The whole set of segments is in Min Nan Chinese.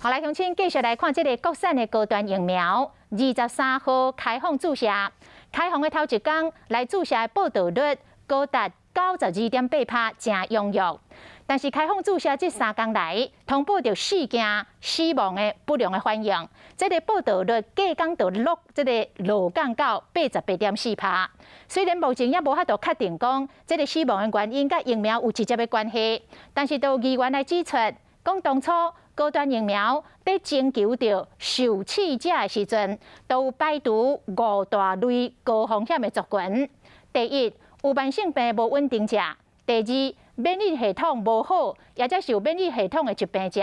好，來鄉親繼續來看這个國產的高端疫苗，23號開放注射，開放的頭一工來注射的報到率高達92.8%，誠踴躍。但是開放注射這3工來，通報著四件死亡的不良的反應，這个報到率隔工就落這个落降到88.4%。雖然目前猶無法度確定講這个死亡的原因佮疫苗有直接的關係，但是都有議員來指出，講當初高端疫苗佇徵求著受試者的時陣，都有排除五大類高風險的族群。第一，有慢性病無穩定者；第二，免疫系統無好，抑者是有免疫系統的疾病者；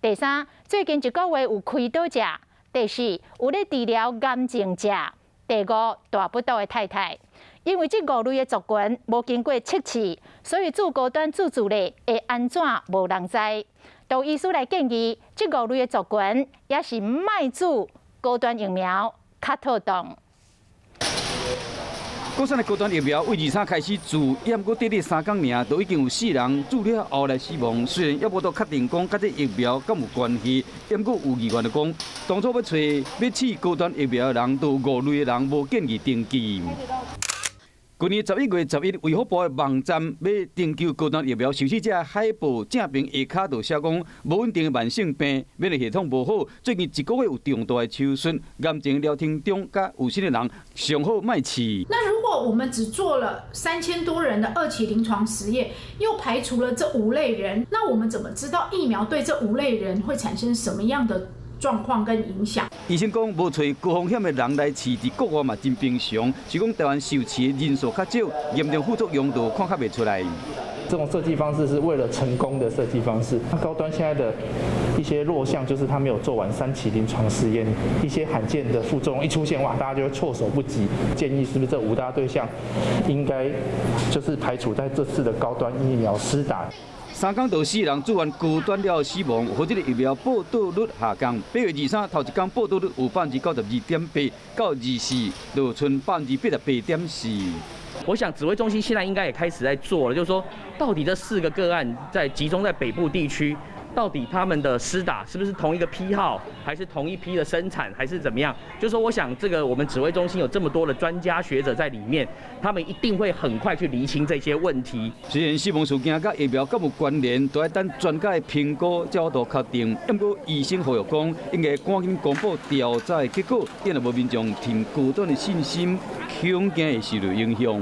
第三，最近一個月有開刀者；第四，有咧治療癌症者；第五，大腹肚的太太。因為這五類的族群無經過測試，所以注高端注注咧會按怎無人知。都醫師來建議，這五類的族群也是莫注高端疫苗較妥當。國產的高端疫苗為23開始注，毋過短短3工爾，就已經有四人注了後來死亡。雖然猶無得確定講佮這疫苗敢有關係，毋過有議員就講，當初欲揣欲試高端疫苗的人，都有五類的人無建議登記。去年11月11，衛福部的網站欲徵求高端疫苗受試者海報正面下跤就寫講，無穩定的慢性病，免疫系統無好，最近一個月有重大的手術，癌症療程中佮有身的人上好莫試。那如果我們只做了3000多人的二期臨床實驗，又排除了這五類人，那我們怎麼知道疫苗對這五類人會產生什麼樣的狀況跟影響？醫生講，無揣高風險的人來試，佇國外嘛真平常。是講台灣受試的人數較少，嚴重副作用就看較袂出來。這種設計方式是為了成功的設計方式。那高端現在的一些弱項就是他沒有做完三期臨床試驗，一些罕見的副作用一出現，哇，大家就會措手不及。建議是不是這五大對象應該就是排除在這次的高端疫苗施打？三工就四人注完高端了死亡，予這个疫苗報到率下降。8月23頭一工報到率有92.8%，到24就賰88.4%。我想指揮中心現在應該也開始在做了，就是說到底這四個個案在集中在北部地區，到底他們的施打是不是同一個批號，還是同一批的生產，還是怎麼樣？就是說，我想這個我們指揮中心有這麼多的專家學者在裡面，他們一定會很快去釐清這些問題。雖然死亡事件佮疫苗敢有關聯，都愛等專家的評估才有法度確定。不過醫生呼籲講，應該趕緊公布調查的結果，免予民眾挺高端的信心，恐驚會受到影響。